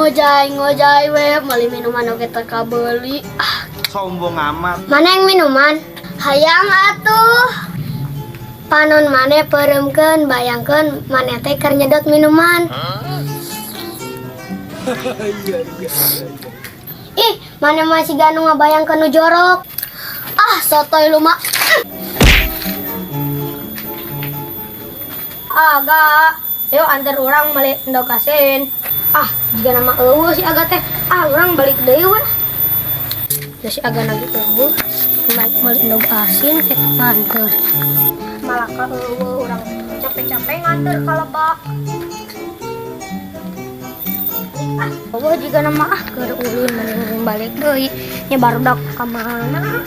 Ngojay ngojay we meuli minuman oge teu kabeuli. Ah, Sombong amat. Mana yang minuman? Hayang atuh. Panon maneh peureumkeun, bayangkeun maneh teh keur nyedot minuman. Ih, maneh masih ganu ngabayangkeun nu jorok. Ah, sotoy lu mah. Aga, yuk antar urang balik endog asin. Ah, jiga nama eueuh si Aga teh. Ah, urang balik deui we. Ya si Aga lagi eueuh. Balik balik endog asin eh nganter. Malah ka eueuh urang capek-capek nganter ka lebak. Ah, eueuh jiga nama ah keur ulin mending balik deui. Nya barudak ka mana?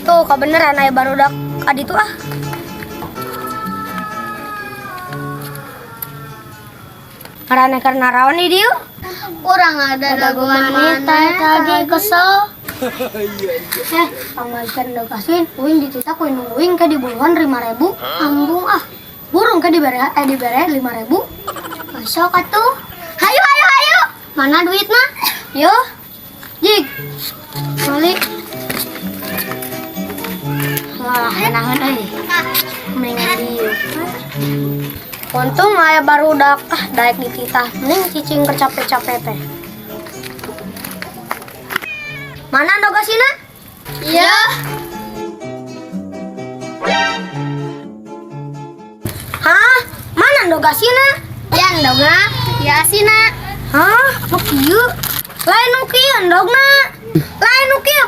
Tuh, kabeneran aya barudak ka ditu ah. Marane karena rawan di dieu. Urang ada dagoan maneh tadi kesel. Eh, pangmajikan endog asin, uing dititah ku indung uing ke dibuluhan 5.000. Ambung ah. Burung ke dibere dibere 5.000. Sok atuh. Hayu hayu hayu. Mana duitna? Yo. Jig. Balik. Wah, enakan euy. Mendingan dieu. Untung aya barudak ah daek dititah. Mending cicing keur capek-capek teh. Mana endog asinna? Iya. Hah? Mana endog asinna? Ya endogna, ya asina. Hah? Nu kieu? Lain nu kieu endogna. Lain nu kieu